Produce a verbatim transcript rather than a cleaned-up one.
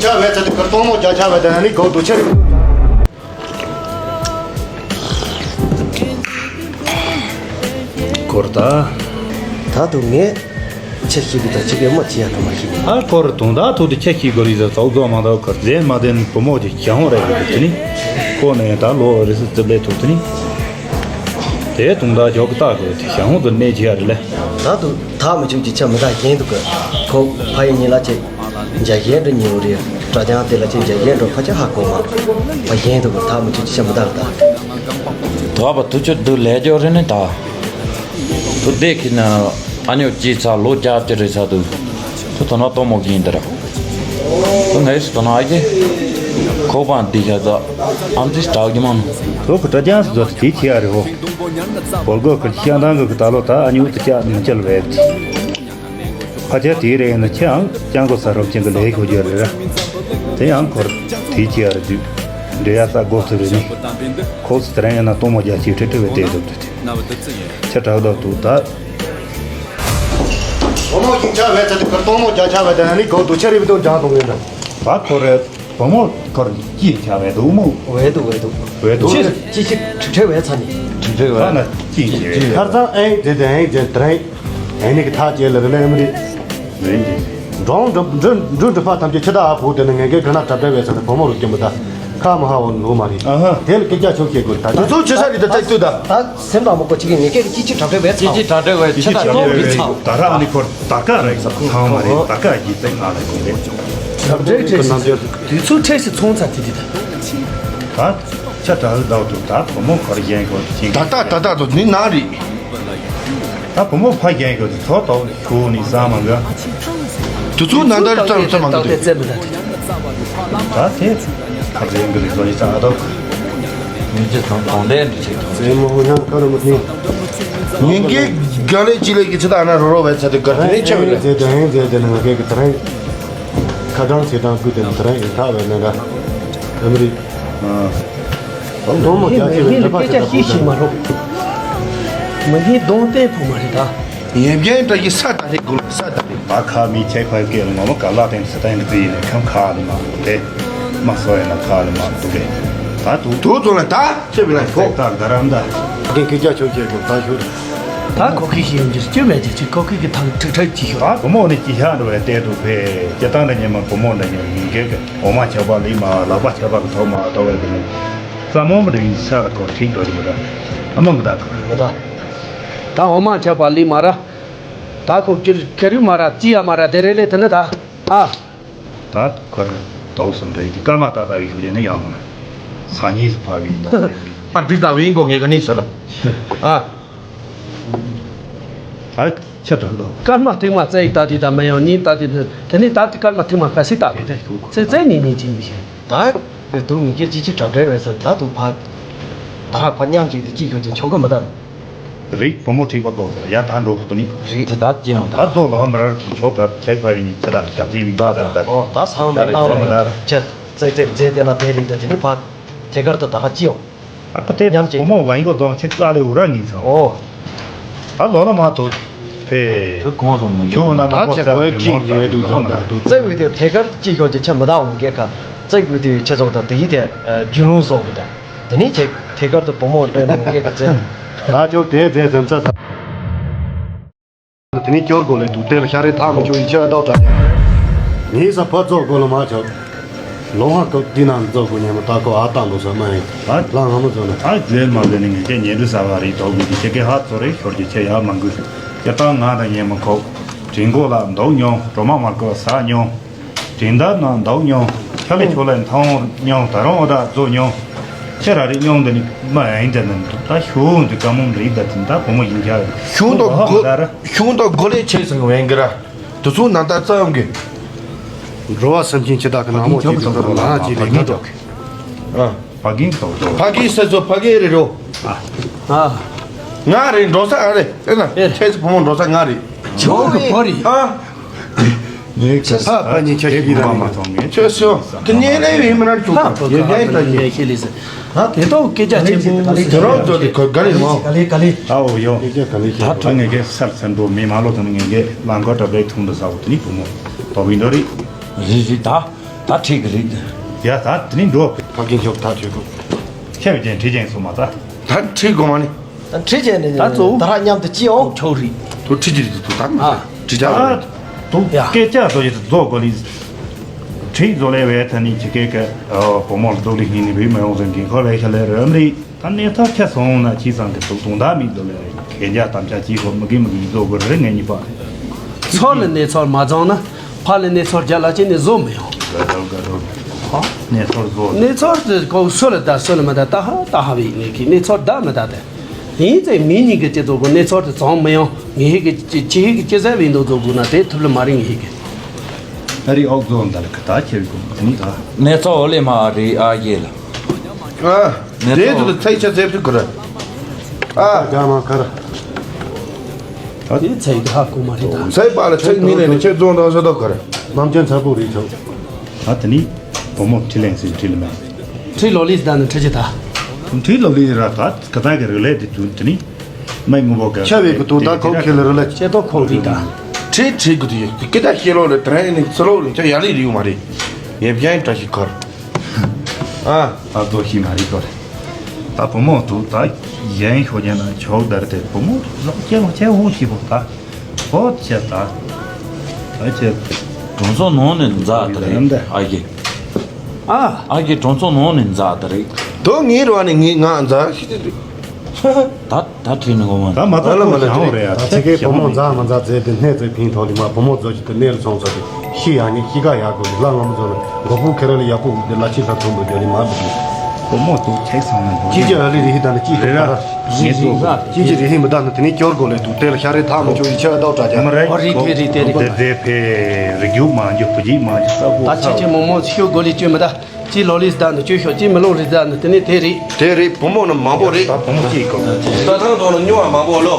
ཆ་བས་ཚད་དུ་ཁར་སྟོང་མོ་རྒྱ་ཆ་བས་དེ་ནི་གོ་དུ་ཆེར། སྐོར་ད། ད་དུ་ངས་ཆ་ཤེས་གི་ད་ཅི་གེ་མ་ཅི་ཡ་ཐ་མ་ཤེས། ཨ་སྐོར་དུང་ད་ཐུག་དུ་ཆ་ཤེས་གོ་རི་ཟ་ཙོག་ཙོག་མ་ད་ཁར་རྫས་མ་དེ་ནི་བུ་མོ་དེ་གྱ་ཧོང་རེ་གི་དེ་ནི་ཁོ་ནས་ད་ལོ་རི་སི་རྩིབ་ལས་ཐུག་དེ་ནི། དེ་དུང་ད་ཇོག་གི་ད་གི་དེ་གྱ་ཧོང་དུ་གནས་ཅི་ཡ་རེ་ལས། ད་དུ་ད་མི་ཆུག་ཅི་ཆ་མི་ད་གྱེན་དུ་གི་ཁོ་ཕ་ཡི་ཉི་ལ་ཅེ། འཇའ་གཞན་འདྲ་ཉེ་བོ་རེད། སྐྲ་རྐྱང་དེ་ལ་ཅིག་འཇའ་གཞན་འདྲ་ཕ་ཆ་ཧ་གོ་མ། ཕ་གཞན་དུ་གི་ཐག་མི་ཆོད་ཅི་ཆ་མི་ད་ལ་ད། དོ་བ་དུ་ཆོད་དུ་ལས་ཇོ་རེ་ནི་ད། དུ་དེ་ཁི་ན་ཨ་ཉོ་ཅི་ཚ་ལོ་བརྒྱ་ཅི་རེ་ཚ་དུ། དུ་དོ་ན་ཏོ་མོ་གིན་དེ་ར། དུ་ངའི་སི་དོ་ན་ཨ་གེ། ཁོ་པ་འདི་ཤ་ད། ཨམ་ཙི་སྟག་གི་མ་ནུ། དུ་གི་སྐྲ་རྐྱང་སི་དོ་དེ་ཁྱི་ཨ་རེ་ཧོ། བོལ་གོ་ཁི་ཤ་འདང་གི་གི་ད་ལོ་ད་ཨ་ཉོ་དུ་ཅག་མི་ཅལ་བས། ཕ་ཆེ་དེའི་རེ་ཡིན་ན་ཁྱེད་ཨང་སྤྱང་ཀོ་ས་རོབ་ཅན་གྱི་ལས་ཤོར་རྒྱུ་རེད་ར། དེ་ཡང་ཁོར་དེའི་ཆེ་ཡ་རེ་དུས་འདྲེ་ཡ་ས་སྒོ་ཚུ་རེ་ནི། ཁོ་སི་དེ་རང་ཡིན་ན་གཏོང་མ་རྒྱ་ཆེ་ཁྲི་ཁྲི་བའི་དེ་སྒྲུབ་ཏུ་དེ། ཁྱེད་དྲག་ལོག་ཏུ་ད། བུ་མོ་ཞིག་ཆ་བས་ཚད་དུ་ཁར་གཏོང་མོ་རྒྱ་ཆ་བས་དེ་ནི་གོ་དུ་ཆ་རིབ་དུ་འཇང་དུ་ཡོད་འདྲ། ད་ཁོ་རེ་བུ་མོ་ཁོར་ཅི་ཆ་བས་འདུག་མོ། བས་འདུག་བས་འདུག་བས་འདུག་ཅི་ཅི་ཞིག་ཁྲི་ཁྲི་བས་ཚ་ནི། ཁྲི་ཁྲི་བས་ན་ཅི་ཆ་བས། ཁར་ཚང་ཨེ་དེ་དེ་ཨེ་དེ་དེ་རེད། ཨེ་ནི་གི་ཐག་བཅད་ལ་རི་ལ་ཨེ་མི་རི། འབྲོང་འབྲུ་འབྲུ་འབྲུ་འབྲུ་ཕག་ཐམས་ཅད་ཆུ་དག་ཨ་བུ་དེ་ནི་ངེད་ཀའི་ག་ན་གྲབ་གྲབ་བས་ཟེར་ནས་བུ་མོ་རུ་སྐྱེ་མི་ད། ཁ་མི་ཧ་བོ་ནུ་མ་རེད། ཨ་ཧ། དེ་ལ་སྐད་ཆ་ཆོག་བཤད་དགོས་ད། དེ་ཚོ་ཆུ་ས་རི་ད་ལྟ་ལྟོས་ད། ད་སེམས་པ་མོ་ཀོ་ཅིག་གིས་ངེད་ཀའི་ཅི་ཅི་གྲབ་གྲབ་བས་ཅི་ཅི་གྲབ་གྲབ་བས་ཆུ་དག་ལོ་བི་ཚ། ད་ར་ཨ་ནི་ཁོར་ད་ཀ་རེད་ཚང་མ་རེད། ད་ཀ་གི་ཚེ་ང་ལ་གོ་རེད། གྲབ་གྲབ་བྱས་ཤིག་དེ་ཚོ་ཁྲེལ་ཞིག་ཚོང་ཚ་དེ་དེ་ད། ད་ཆ་དྲག་ལྡག་ཏུ་ད་བུ་མོ་ཁོར་གཞན་ཁོར་ཅིང་། ད་ད་ད་ད་དུ་ནི་ན་རེད། ད་བུ་མོ་ཕ་རྒྱན་གྱི་ཐོག་ཐོག་ཁྱུ་ནི་ས་མ་འགའ། དུ་ཚུགས་ན་ད་རི་ཏམ་ས་མ་འགའ་དུ། ད་དེ་ཁ་རེང་གི་རིག་ཚོ་ཡི་ས་ཨ་ཐོག་མི་ཚེ་དང་གོང་ལྡན་འདི་ཆེ་ཐོག་ཚེ་མོ་ཧུ་ཡང་ཁ་རུ་མི་ཐིང་། ཉིན་གྱི་ག་ལེ་ཅི་ལེ་གི་ཚེ་ད་ན་རོ་རོ་བའི་ཚེ་དུ་གར་དུ་ནི་ཆེ་བ་ལེ། ཚེ་དུ་ཧེང་ཚེ་དུ་ནི་ང་གེ་གི་ད་རེང་། ཁ་གྲངས་ཚེ་དང་བུ་དུ་ནི་ད་རེང་ཡིན་ཐག་བའི་ནང་ག་ཨ་མི་རི། ཨ། གདོང་མོ་རྒྱ་ཆེ་བའི་འདྲ་པ་ཆེ་ད་བུ་དང་། མི་ཡིན་གདོང་བསྟན་ཕོ་མ་རེད་ད། ཡེ་བརྒྱན་བཀྲ་ཤིས་ས་ད་རེད་དགོས་ས་ད་རེད། ད་ཁ་མི་ཆེ་ཕ་སྐད་ལ་ངོ་མ་ག་ལ་བསྟན་ས་བསྟན་གི་ཡིན་ཁམས་ཁ་ལ་མ་དེ་མ་སོ་ཡ་ན་ཁ་ལ་མ་དུ་རེད། ད་དུ་དུ་དུ་ལ་ད་ཆེ་བི་ལ་ཕོ། ད་ག་རམ་ད། རྒན་ཁི་རྒྱ་ཆོ་ཆེ་དགོས་ད་ཞུ། ད་ཁོ་ཁི་ཤི་ཡོང་རྒྱུ་སྐྱོ་མེད་ཀྱི་ཅིག་ཁོ་ཁི་གི་ཐང་ཁྲིག་ཁྲིག་ཅིག་ཞུ། ད་བུ་མོ་ནི་ཅི་ཤ་འགྲོ་བའི་ལྟས་དུ་ཕེ་ཅི་ཏང་འདྲ་ཉེ་མ་བུ་མོ་འདྲ་ཉེ་མི་འགལ་གི་འོ་མ་ཆགས་པ་ལི་མ་ལག་པ་ཆགས་པ་གི་ཐོག་མ་ལྟོ་བའི་གི་ནི་ས་མོ་མི་འདྲ་ཡིན་ས་ལ་ཁོ་ཁྲིག་འགྲོ་རྒྱུ་ར། ཨ་མ་མི་ད་གི་མི་ད། ད་འོ་མ་ཆགས་པ་ལི་མ་ར། ད་ཁོ་ཀིར་ཀ་རུ་མ་ར་ཅི་ཡ་མ་ར་དེ་རེ་ལེ་དེ་ནི་ད་ཨ། ད་ཁོ་ར་དོགས་སུ་འདྲ་ཡི་སྐར་མ་ཏག་ཏག་ཡི་ཤུགས་ནི་ཡང་མ་ན་ས་གཉིས་སུ་ཕབ་ཡིན་ད། པར་འདི་ད་བིང་གོ་ངེས་ག་ནི་ཟེར་ལ་ཨ། ད་ཆ་དྲག་ལོ། སྐར་མ་ཐིག་མ་རྩེ་ཡི་ད་དེ་ད་མ་ཡང་གཉིས་ད་དེ་དེ་ནི་ད་དེ་སྐར་མ་ཐིག་མ་ག་སི་ད་རེད་རྩེ་རྩེ་ནི་ནི་ཅི་མི་ཤེས། ད་དེ་དུ་མི་སྐྱེ་ཅི་ཅི་གྲབ་འདྲ་བས་ཟེར་ད་དུ་ཕ། ད་ཕ་མཉམ་གཅིག་དེ་ཅི་ཁྱོད་ཀྱི་ཆོ་ག་མི་ད། རིགས་བུ་མོ་ཁྲིག་པ་ལོག་ཟེར་ཡ་ད་འགྲོ་ཁོ་ནི། རིགས་དེ་ད་ཅི་ཡང་ད་ད་ཚོ་ལོ་མར་ཆོ་ག་ཁྱེད་ཕ་ཡིན་ཁྱེད་ད་ཞབས་ཕྱི་ཡིན་ད་ད་ད། ཨོ་ད་སང་མེད་ད་ལོ་མ་ད་ཁྱེད་རྩེ་རྩེ་རྩེ་དེ་ན་དེ་རིགས་ད་དེ་ནི་ཕ་དེ་གར་ད་ད་ཧ་ཅི་ཡོང་། ཨ་ཁ་ཏེ་ཉམས་ཅིག་བུ་མོ་བན་གོ་རྫོང་ཆེ་ཀ་ལེ་འུ་ར་ཉིན་ཚང་། ཨོ། ཨ་ལོ་ན་མ་ཐོ་ཕེ། ཁྱོད་གོང་སོང་ནི་ཁྱོད་ན་མ་ད་ཁོ་ཆེ་ས་གོ་ཡི་ཁྲིག་ཉེ་དུ་ཐོན་ད་དུ། རྩེ་བའི་དེ་ཐད་ཀར་ཅིག་ཡོང་ཅིག་ཆ་མི་ད་འོང་གེ་ཁ། རྩེ་བའི་དེ་ཆེ་ཚོགས་ད་དེ་ཡི་དེ་རྒྱུ་ལུང་བཟོ་གི་ད། དེ་ནི་ཆེ་ཐད་ཀར་དུ་བུ་མོ་སྟོན་འོང་གེ་ཁ་རྩེ། ད་ཁྱོད་དེ་རྩེ་ཚན་ཚ་ད། དེ་ནི་སྐྱོར་དགོས་ལས་འདུག་དེ་ལ་ཤ་རེ་ཐག་མི་ཆོད་ཡིན་ཆེ་བ་ལྟོགས་དྲགས་ཀྱང་། ངའི་ས་ཕར་རྫོགས་དགོས་ལ་མ་ཆོག་ལོ་ཧ་ཀོ་འདི་ན་རྫོགས་དགོས་ཉེ་མ་ད་ཁོ་ཨ་ཏང་དུ་ས་མ་ཡིན། ཨ་ལ་ང་མ་ཚོ་ན། ཨ་རྫས་མ་ཟེར་ནི་ངས་ཀྱི་ཉེ་འབྲུ་ཟ་བ་རེད་དོགས་དགོས་ཀྱི་ཁྱེད་ཀྱི་ཧ་ཚོ་རེ་ཤོར་གྱི་ཁྱེད་ཡ་མ་འགུལ། ཁྱེད་ཏང་ང་དང་ཉེ་མ་ཁོ། དྲིན་གོ་ལ་འདོགས་མྱོང་གྲོ་མ་མར་ཀོ་ཟ་མྱོང་། དྲིན་ད་ན་འདོགས་མྱོང་། ཁྱ་ལི་ཆོ་ལ་མཐོང་མྱོང་ད་རུང་ཨོ་ད་རྫོགས་མྱོང་། ཁྱེད་ར་རེ་མྱོང་འདི་ནི་མ་ཡིན་འདི་ནི་འདུག་ད་ཤུང་འདི་ཀ་མོ་འདི་ད་དྲིན་ད་བུ་མོ་ཡིན་ཁྱ་རེ། ཤུང་དང་གོ་ཤུང་དང་གོ་ལེ་ཆེ་སང་བན་གི་ར། དུ་ཚོ་ནང་ད་རྩ་ཡོང་གི། འགྲོ་བ་སེམས་ཅན་ཆེ་དག་གི་ནང་མོ་ཆེ་དུ་ཚོ་ལ་ཧ་ཅི་རེ་ང་ཐོག་གི། ཨ། ཕ་གིན་ཐོག་ཐོག་ཕ་གིན་ས་ཚོ་ཕ་གིན་རེ་རོ། ཨ། ང་རེ་འགྲོ་ས་ཨ་རེ་ཨེ་ན་ཨེ། ཁྱེད་ཚོ་བུ་མོ་འགྲོ་ས་ང་རེ། ཆོ་གི་བོ་རེ། ཨ། ངས་ཁྱེད་ཕ་ཕ་ཉིད་ཁྱེད་ཀྱི་རེ་མ་མཐོང་ངས་ཁྱོད་སོ་དེ་ཉེ་ལེ་བའི་མི་ར་ཁྱོད་ཕ་ཕ་ཡེ་ཡེ་ད་ཉེ་ཁྱེད་ལེ་ཟེར། ད་དེ་ཐོག་སྐད་ཆ་ཆེན་པོ་དེ་རང་ཚོ་དེ་ག་ལེ་མ། ག་ལེ་ག་ལེ། ཨ་འོ་ཡོ། སྐད་ཆ་ག་ལེ་ཁྱེད་ད་ངས་ཀྱི་སར་ཚན་པོ་མི་མ་ལོ་དང་ངས་ཀྱི་ལང་ཀ་གྲབ་རེ་ཐུང་དུ་ཟ་བོ་དེ་ནི་བུ་མོ་དོ་བིན་དོ་རེ། རེ་རེ་ད། ད་ཁྲིད་གི་རེད། ཡ་ད་དེ་ནི་འགྲོ། ཕ་རྒན་ཁྱོད་ད་ཁྲིད་དགོས། ཁྱེད་ཀྱིས་ཁྲིད་ཀྱིན་སོང་མ་ད། ད་ཁྲིད་དགོས་མ་ནི། ད་ཁྲིད་ཀྱིན་ནི་ད་གཙོ་བོ་ད་རག་མཉམ་དུ་ཅི་ཡོང་ཁྱོད་རེད། དུ་ཁྲིད་ཀྱི་རེད་དུ་ད་ཨ་ཁྲིད་ཀྱི་རེད། དུ་ཡ་སྐད་ཆ་དོ་ཡི་རྫོགས་དགོས་ལི། ཁྲིད་བཟོ་ལས་བས་ད་ནི་ཁྱེད་ཀྱིས་བུ་མོ་ལ་སྡུག་ལི་ཧིན་ནི་བི་མ་ཡོང་ཟེར་གིན་ཁོ་ལས་ཤ་ལས་རམ་རི། ད་གནས་ཚུལ་ཁྱབ་སོང་ན་ཅི་ཙང་གི་དུག་དུང་ད་མི་འདུག་ལས་གན་རྒྱ་དམ་བཅའ་ཅི་ཧོ་མི་གི་མི་གི་བཟོ་དགོས་རེད་ངས་གཉིས་པ། ཚོར་ལ་གནས་ཚུལ་མ་བྱུང་ན་ཕ་ལ་གནས་ཚུལ་རྒྱ་ལ་ཅི་ནས་བཟོ་མི་ཡོང་། ག་རོ་ག་རོ། ཧ། གནས་ཚུལ་བཟོ། གནས་ཚུལ་དེ་གོ་སུ་ལ་ད་སུ་ལ་མི་ད་ད་ཧ་ད་ཧ་བི་ངས་གི་གནས་ཚུལ་ད་མི་ད་དེ། ཡིན་ཚེ་མི་གཉིས་ཀྱི་སྤྱི་ཚོགས་ཀྱི་གནས་ཚུལ་དེ་བྱུང་མི་ཡོང་ངས་ཧི་གི་ཅི་ཅི་ཧི་གི་ཅི་ཟེར་བའི་འདུག་བཟོ་དགོས་ན་དེ་ཐུབ་ལ་མ་རིང་ཧི་གི། ཨ་རི་ཨོག་ཛོན་ད་ལ་ཁ་ད་ཁྱེར་གོ་ནི་ད། གནས་ཚུལ་འོ་ལེ་མ་ཨ་རི་ཨ་ཡེ་ལ། ཨ། གནས་དེ་ཚུལ་དུ་ཚེག་ཆ་ཚེག་ཐུག་གི་རེད། ཨ། རྒྱ་མ་ཁར། ད་དེ་ཚེག་དུ་ཧ་གོ་མ་རེད་ད། ཚེག་པ་ལ་ཚེག་མི་ལེན་ནས་ཁྱེད་རྫོང་དང་ས་ཐོག་གར། ནམ་རྒྱུན་ཚ་པོ་རེད་ཆོག་ད་དེ་ནི་བུ་མོ་ཁྲི་ལེན་སྲིད་ཁྲི་ལ་མེད། ཁྲི་ལོ་ལིས་ད་ནི་ཁྲི་ཅི་ད། ཁྲི་ལོ་ལིས་ར་ད་ག་ད་གི་རི་ལས་དེ་དུ་དེ་ནི། མའི་ངུ་བོ་ག་ཆ་བའི་གི་དུ་ད་ཁོ་ཁེ་ལ་རི་ལ་ཆེ་ཏོ་ཁོ་རི་ད། ཁྲི་ཁྲི་གི་དུ་ཡོད་ཀི་ད་ཤེ་ལོ་ལ་དྲན་ནི་ཚི་ལོ་ལ་ཆ་ཡ་ལི་རིའུ་མ་རེད། ཡེ་བྱང་བཀྲ་ཤིས་ཁར། ཨ། ད་རྫོགས་ཤིག་མ་རེད་དོ། ད་བུ་མོ་དུ་ད་གཞན་ཤོག་ཀྱང་ན་ཆོག་ད་རེད་དེ་བུ་མོ་ལོག་ཅེ་ལོག་ཅེ་འུ་ཤི་བོ་ད། ཧོ་ཅེ་ད། ད་ཅེ། གྲོང་ཚོ་ནང་ནས་འཛག་ད་རེད་ཨ་ཀེ། ཨ། ཨ་ཀེ་གྲོང་ཚོ་ནང་ནས་འཛག་ད་རེད། དོ་ངའི་རོ་ནས་ངའི་ང་འཛག་ཤི་ཏི་རེད། ད་ད་ཁྲིད་ནི་གོ་མ། ད་མ་ད་ལ་མ་ལ་ཁྲིད་རེད་ད་ཚེ་གའི་བུ་མོ་མཛའ་མ་མཛའ་རྫས་དེ་སྣེ་རྩེ་ཕིང་ཐོག་ལི་མ་བུ་མོ་རྫོ་ཅི་དེ་གནས་ལ་སོང་ས་དེ་ཤི་ཡག་ནི་ཤི་ག་ཡག་གོ་ལ་ངམ་རྫོ་ན་མགོ་ཕུག་ཁེ་ར་ལ་ཡག་པོ་དེ་ལ་ཕྱི་ས་ཐོན་པོ་དེ་ལི་མ་བུ་དེ། བུ་མོ་དུ་ཁྱེག་སོང་ན་འགྲོ་ཅི་ཅི་ཨ་ལི་རི་ཧི་ད་ནི་ཅི་རེ་ར་ཅི་ཅི་རི་ཧི་མི་ད་ནི་དེ་ནི་སྐྱོར་གོ་ལེ་དུ་དེ་ལ་ཤ་རེ་ཐག་མི་ཆོག་ཡི་ཆ་ད་དྲ་ཅ་མ་རེ་ཨོ་རི་ཐེ་རི་ཐེ་རི་དེ་དེ་ཕེ་རི་རྒྱུག་མ་རྒྱུག་བུ་ཇི་མ་ཇི་ས་བོ་ད་ཁྱེད་ཀྱི་མོ་མོ་ཤོ་གོ་ལི་ཅོ་མི་ད། ཅི་ལོ་ལིས་ད་ནི་ཅོ་ཤོ་ཅི་མི་ལོ་རི་ད་ནི་དེ་ནི་དེ་རི། དེ་རི་བུ་མོ་ནི་མང་པོ་རེད། ད་བུ་མོ་ཅི་གོ་ད་ཐང་དོ་ནི་ཉུང་བ་མང་པོ་ལོ།